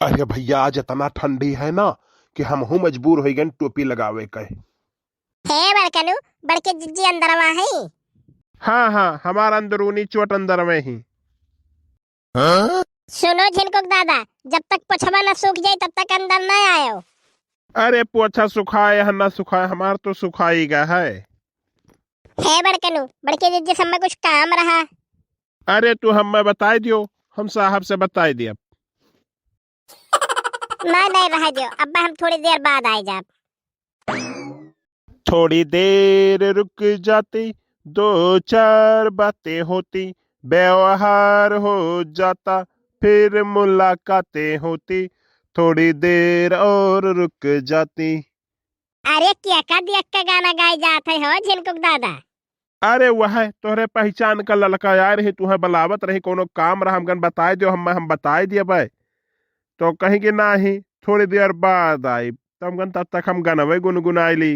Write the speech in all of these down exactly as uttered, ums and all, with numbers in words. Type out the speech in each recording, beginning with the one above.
अरे भइया, आज इतना ठंडी है ना कि हमहू मजबूर होइ गए टोपी लगावे के। हे बड़कनू, बड़के जिज्जी अंदरवा है? हाँ, हाँ, हमार अंदरूनी चोट अंदर में ही। सुनो झिनकुक दादा, जब तक पोछवा न सूख जाए तब तक अंदर न आयो। अरे पोछा सुखाए है न सुखाए, हमार तो सुखाई गा है। हे बड़कनू, बड़के जिज्जी से हमें कुछ काम रहा। अरे तू हमें बताई दियो, हम साहब से बताई दियब। नहीं, नहीं, रह दियो, अब हम थोड़ी देर बाद आए जाब। थोड़ी देर रुक जाती, दो चार बातें होती, व्यवहार हो जाता, फिर मुलाकातें होती, थोड़ी देर और रुक जाती। अरे केका देख के गाना गाए जात है हो झिनकुक दादा? अरे वह तोहरे पहचान का ललका आए रही, तुहे बलावत रही, कोनो काम रहा हमकन बताए दियो, हम, हम बताए दिए भाई। तो कहीं कि नाही, थोड़ी देर बाद आई, तब गन तब तक हम गनवे गुनगुनाई ली।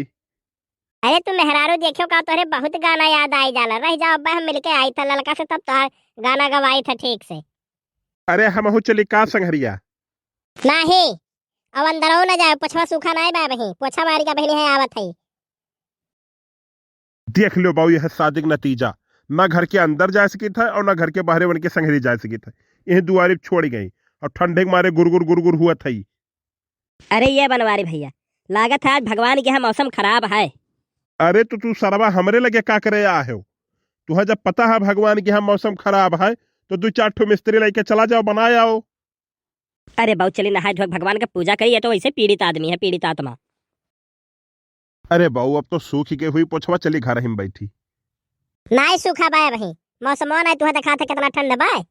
अरे तू मेहरारू देखियो का तोहरे बहुत गाना याद आई जाला। रह जाओ अब्बा, हम मिलके आई था ललका से, तब तोहार गाना गवाई था ठीक से। अरे हमहू चली का संघरिया? नाही, अब अंदरो न जाए, पोछवा सूखा नाही बा बही, पोछा मारी का बहिनी है आवत है। देख लो बाऊ, यह शादी का नतीजा, ना घर के अंदर जा सकित है और ना घर के बाहरे उनके संघरी जा सकित है। यही दुआरी पे छोड़ी गई और ठंडे के मारे गुरगुर गुरगुर हुआ था। अरे ये बनवारी भैया, लागत है आज भगवान के यहाँ मौसम खराब है। अरे तो तू सरवा हमरे लगे का करे आए हो? तुहा जब पता है भगवान के यहाँ मौसम खराब है तो दो चार ठो मिस्त्री लेके चला जाओ, बनाए आओ। अरे बाऊ चली नहाए धोए भगवान का पूजा करी, ये तो वैसे पीड़ित आदमी है, पीड़ित आत्मा। अरे बाऊ, अब तो सूख के हुई पोछवा, चली घर ही में बैठी। नाय सूखा बाय भाई, मौसमो नाय तुहा दिखात है कितना ठंड बाय।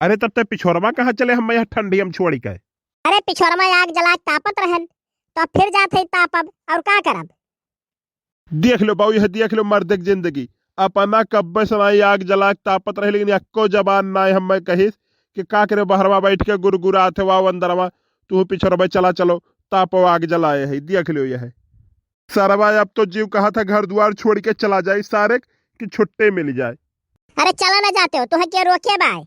अरे तब ते पिछोरवा कहाँ चले, हम यहाँ ठंडी हम छोड़ी के। अरे पिछोरवा आग जला के तापत रहन, तो अब फिर जात है तापब, और का करब? देख लो बाऊ, यह देख लो मर्द के जिंदगी, अपना कब्बे से नाई आग जला के तापत रहे, लेकिन एको जबान नाय हमें कहिस कि का करे बहरवा बैठ के गुरगुरात है वाव अंदरवा, तू पिछोरवा चला चलो, तापो आग जलाए है। देख लो यह सरवा, अब तो जीव कहा था घर दुआर छोड़ के चला जाए सारे की छुट्टी मिल जाए। अरे चला ना जाते हो, तुहे के रोके बाय?